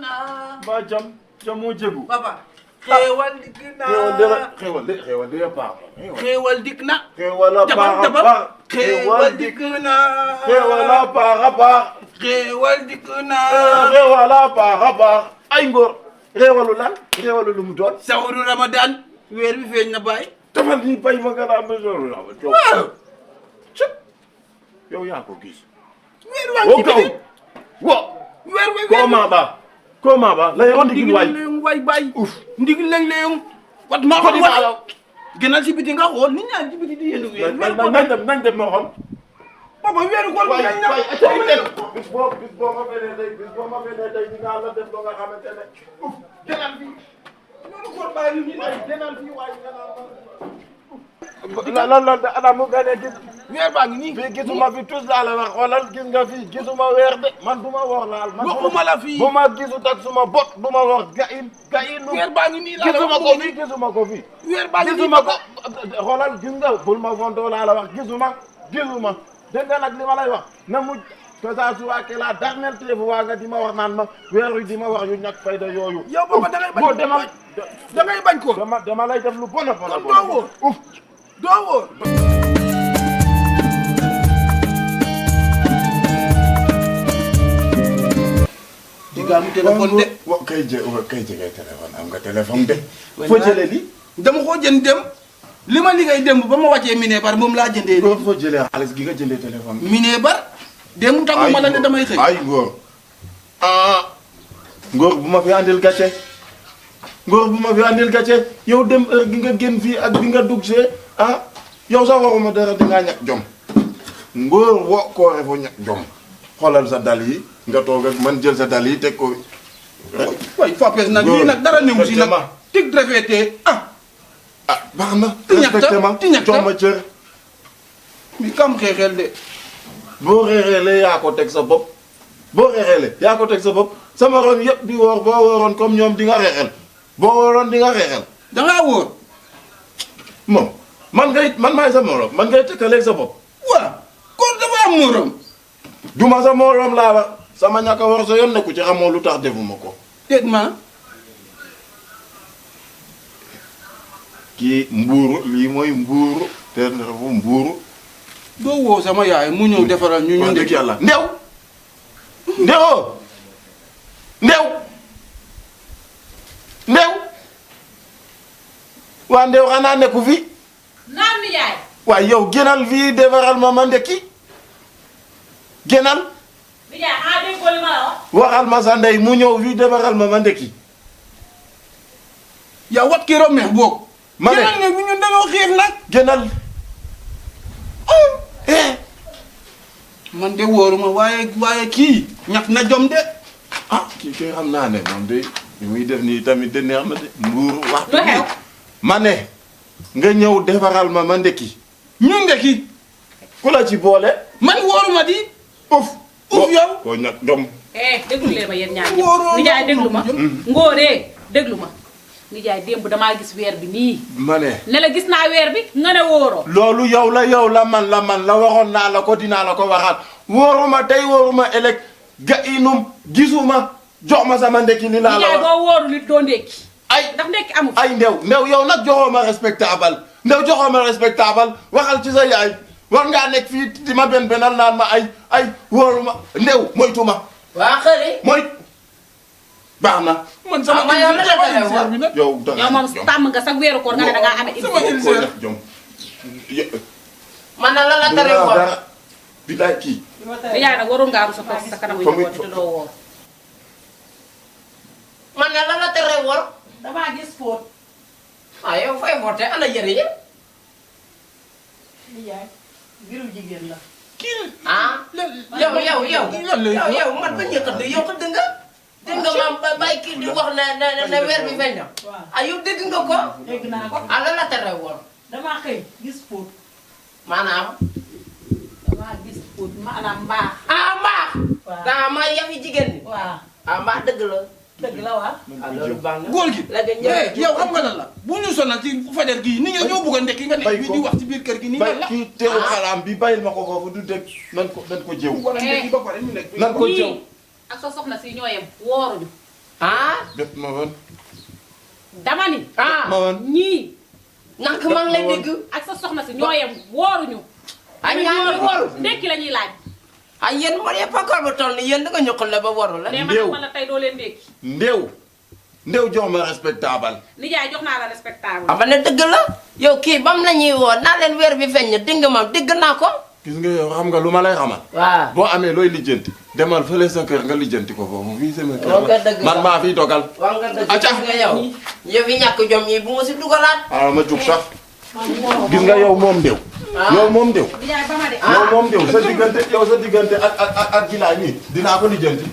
naa. ba jam moo jégu. papa. xéewal dikk naa. xéewal de baax. xéewal dikk na. xéewal a baax a baax. xéewal dikk na. xéewal a baax a baax. xéewal dikk na. xéewal a baax a baax. ay ngóor. xéewalu lan. xéewalu lu mu doon. sawaru Ramadan. weer bi feeñ na bàyyi. tafal ni bay ma nga naan ba sóoru la ma. waaw. yow yaa ko gis. weer waa ngi ci biti. wo weer wi comment ba la yoon digil waay. waay bay. Ouf. ndigil léeg-léeg. wat maa ko wat. gënal si biti nga xool nit ñaa ci biti di yëndu weer. nañ dem ma xool. papa weeru koor bi nañ na. bis boo ma fenee tey dinaa la def loo nga xamante ne. gënal bi. weeru koor bàyyi lu ñu waaye gënal bi waaye gënal la ana mu gënee gis. weer baa ngi nii. fii gisuma fi tous laa la wax xoolal gis nga fii gisuma weer de man du ma wax laal. man waxuma la fii bu ma gisut ak suma bot du ma wax gayin weer baa ngi nii laa la gisuma wax ko fii gisuma ko fii. weer baa ngi nii gisuma ko xoolal gis nga bul ma fontoo laa la wax gisuma dégg nga nag li ma lay wax na mujj que ça soit que la dernière fois nga di ma wax naan ma weer wi di ma wax yu ñàkk fayda yooyu. yow booba da ngay bañ da ngay bañ ko. dama lay def lu bon a bon a kon doo wóor doo wóor. digaamu téléphone de. kay jege téléphone am nga téléphone de. foo jëlee lii. dama ko jënd dem li ma liggéey démb ba ma wàccee Minébar moom laa jëndee. foo jëlee xaalis gi nga jëndee téléphone bi. Minébar démb tagu ma la ne damay xëy. ay ngóor ngóor bu ma fi andil gàcce ngóor bu ma fi andil gàcce yow dem heure gi nga génn fii ak bi nga dugg see yow sax waxuma dara dingaa ñàkk jom ngóor woo koo refo ñàkk jom xoolal sa dal yi nga toog ak man jël sa dal yi teg ko. waay Fapes nag lii nag dara néew si nag tig rafetee baax na. respecté ma jox ma cër. mi kam xeexeel de. boo xeexeelee yaa ko teg sa bopp yaa ko teg sa bopp sama ron yëpp di woor boo wooroon comme ñoom di nga xeexel boo wooroon di nga xeexel. da ngaa wóor. moom man maay sa morom man ngay tëkkaleeg sa bopp. waaw kon dafa am morom. duma sa morom laa wax sama ñàkk a war sa yoon nekku ci xamoo lu tax defuma ko. dégg ma. kii mbuuru lii mooy mbuuru te dafa mbuuru. doo woo sama yaay mu ñëw defaral ñu wax dëgg yàlla ndew waa ndew xanaa nekku fi. naam ni yaay. waaye yow génnal fii defaral ma ndekki génnal. ni yaay déggoo li ma la wax. waxal ma sa ndey mu ñëw fii defaral ma ndekki. yaa wat kii romeex boog. ma ne génnal ne bu ñun dañoo xiif nag. génnal. man de wóoruma waaye kii ñàkk na jom de. kii koy xam naa ne moom de li muy def nii tamit de neex na de mbuur waxtu lu xew. ma ne nga ñëw defaral ma ndekki. ñu ndekki. ku la ci boole. man wóoruma di. uf yow. koo ñàkk jom. déglu leen ma yéen ñaar wóoroo ñëpp. nijaay déglu ma. ngóoree déglu ma. nijaay démb damaa gis weer bi nii. ma ne. ne la gis naa weer bi nga ne wóoroo. loolu yow la man la waxoon naa la ko dinaa la ko waxaat wóoruma tey wóoruma ëllëg ga inum gisuma jox ma sama ndekki li laa la nijaay wax. boo wóoru nit doo ndekki. ay ndax ndekki amu ay ndew yow nag joxoo ma respectable waxal ci sa yaay war ngaa nekk fii di ma benal naan ma ay wóoruma ndew moytu ma. waa xëri. baax na. man sama ma yow la la bi nag. yow da yow moom tàmm nga sax weeru koor nga ne da ngaa amee. sama illusion jom. man na la tere woon. bilaay kii. nijaay nag waroon ngaa rusa toog sa kanamu njaboot te doo woor. man na la tere woon. damaa gis fóot. yow fay woote ana yëre yi. nijaay mbiru jigéen la. yow man ba njëkk yow xëdd nga. dégg nga maam bay kii di wax ne weer bi feeñ na. yow dégg nga ko. dégg naa ko. lan la tere woon. damaa xëy gis fóot. maanaam. damaa gis fóot maanaam mbaax. mbaax. waaw daa ma yafi jigéen ñi. waaw. mbaax dëgg la. dëgg la waaw. loolu baax na. góor gi. léegi ñëw yow xam nga lan la bu ñu sonal ci fajar gii ni nga ñoo bëgg a ndekki nga nekk fii di wax ci biir kër gi nii lan la. kii teew xalaam bi bàyyil ma ko foofu du dégg nan ko jëw. wala ndekki ba pare ñu nekk. nan ko jëw. ak sa soxna si ñoo yem wooruñu ah bépp ma woon. dama ni ah ma woon. ñii nank maa ngi lay dégg ak sa soxna si ñoo yem wooruñu ay ñaari waru ndekki la ñuy laaj ay yéen moo dee pakkoor ba toll ni yéen da nga ñuqal la ba waru la ne Ndéew. man la tey doo leen ndekki Ndéew jox ma respectable. nijaay jox naa la respectable ama ne dëgg la yow kii bam la ñuy woo naa leen weer bi feeñ na dégg nga ma dégg naa ko gis nga yow xam nga lu ma lay xamal. waaw boo amee looy lijjanti. demal fële sa kër nga lijjanti ko foofu fii sama kër Wax nga dëgg man maa fiy dogal. wax nga dëgg Acca. gis nga yow yow yi ñàkk jom yi bu ma si dugalaat waaw ma jug sax. gis nga yow moom Ndéew. yow moom Ndéew. nijaay ba ma de yow moom Ndéew sa diggante ak Jilaay nii dinaa ko lijjanti.